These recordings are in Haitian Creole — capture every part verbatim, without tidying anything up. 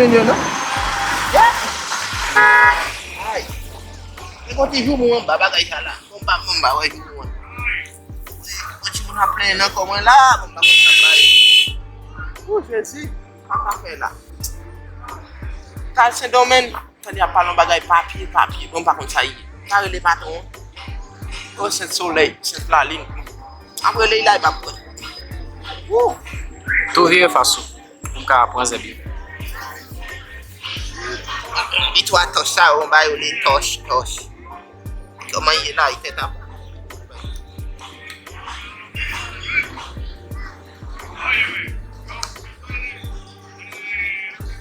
Junior, non? Yeah. Ay. Li konn ti joumou anba bagay sa la. Konba, konba, wè joumou an. Yon timoun ap plenyen nan kò mwen la, konba konn sa bay. Ou Jezi, sa m ap fè la? Kal Sendomeng, tande ap pale yon bagay papye, papye. Bon, m pa konn sa ye. M ka rele patwon an? O Sent Solèy, Sent Lalin. M ap rele l la, e m ap wè. Wou! Tou vire fas ou. Pou m ka pran zenbi. Li twa tòch sa yo, ba yo le tòch, tòch. Kòman ye la, li tèt ap.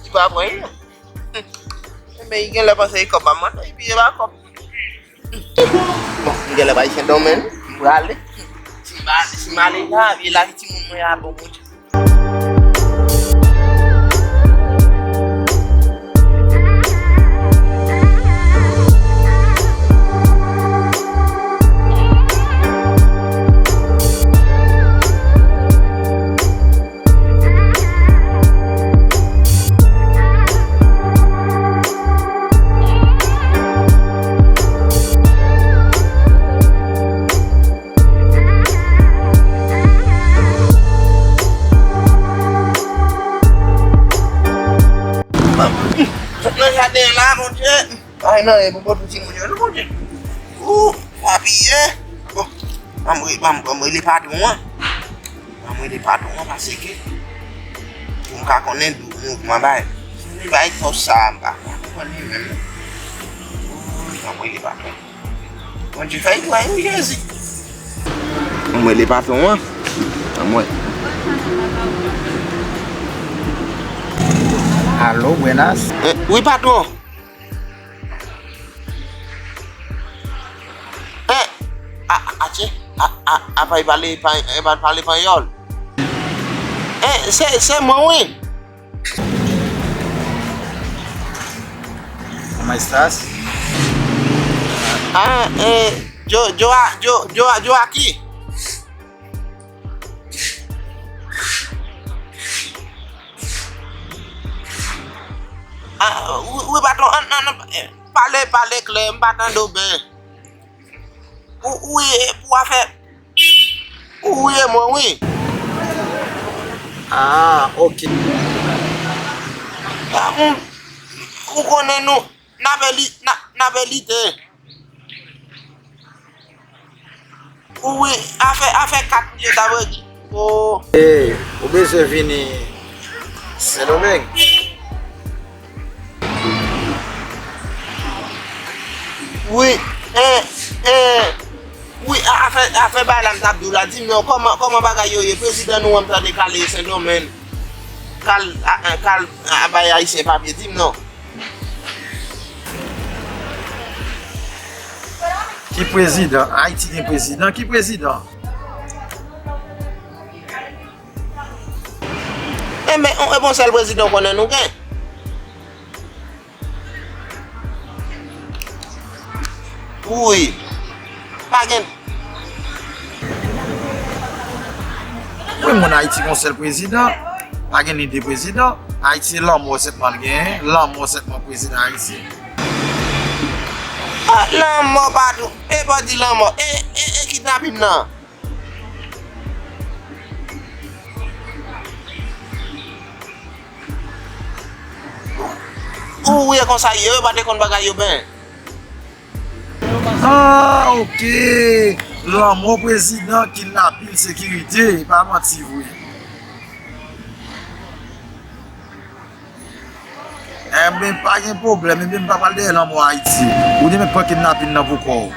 Li pa pran li non. Men li genlè panse li kòb ap mande, epi e pa kòb. Bon, m genlè bay Sendomeng, m prale. Si m pa, si m ale la, vye lavi timoun mwen a bon Bondye. Sot nan jaden an la, Bondye. Ay, nan, e pou bò pou timoun yo, non, Bondye. Ou, papi, e. Bon, ban m re-, ban m, ban m rele patwon an. Ban m rele patwon an, paske pou m ka konnen dou mouvman bay. Si li bay tòch sa, m pa ka konprann li menm, non. Ou, ban m rele patwon an. Bondye fè l pran yo, Jezi. Ban m rele patwon an. Ban m wè. Alo, buenas. Eh, wi, patwon. Eh, a, a, atye, a, a, apa e pale, pa, e pa pale panyòl? Eh, se, se mwen, wi. ¿Cómo estás? Ah, eh, yo, yo, a- yo, yo, yo aquí. Ah, wi, wi, patwon, an, an, an, eh, pale, pale klè, m pa tande w byen. Ou, ou ye pou afè, ou ye mwen, wi. Ah, ok. Ah, m, ou konnen nou, n ape li, n a, n ape lite. Wi, afè, afè kat yo ta vre. Oh. E, ou bezwen vini Sendomeng? Wi, e, e, wi, a- afè, afè bagay la m t ap di w la, di m non, kòman, kòman bagay yo ye? Prezidan nou an m tande k al Sendomeng, k al, a- a- k al a- bay Ayisyen papye, di m non. Ki prezidan? Ayiti gen prezidan? Ki prezidan? Enben, e bon sèl prezidan w konnen nou gen. Wi. Pa gen. Wi, moun, Ayiti gon sèl prezidan. Pa gen ni de prezidan. Ayiti se lanmò sèlman l genyen. Lanmò sèlman prezidan Ayiti. Ah, lanmò pa tou. E pa di lanmò. E, e, e kidnapin nan. Ou wè konsa ye, yo pa te konn bagay yo byen. Ah, ok. Lanmò prezidan, kidnapin, sekirite, e pa manti vre. Enben, pa gen pwoblèm, enben, m pa pral dèyè lanmò Ayiti. Ou te mèt pran kidnapin nan pou kò w.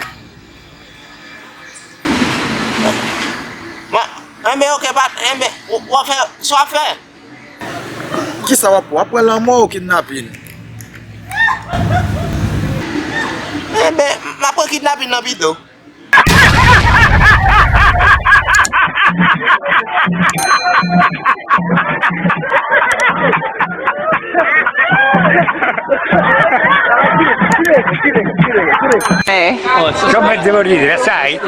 Bon, enben, ok, pa, enben, w, w ap fè, sa w ap fè? Kisa w ap, w ap pran lanmò ou kidnapin? Enben, m ap pran kidnapin nan pito. Eh. Yo mèt demolize, sa, wi.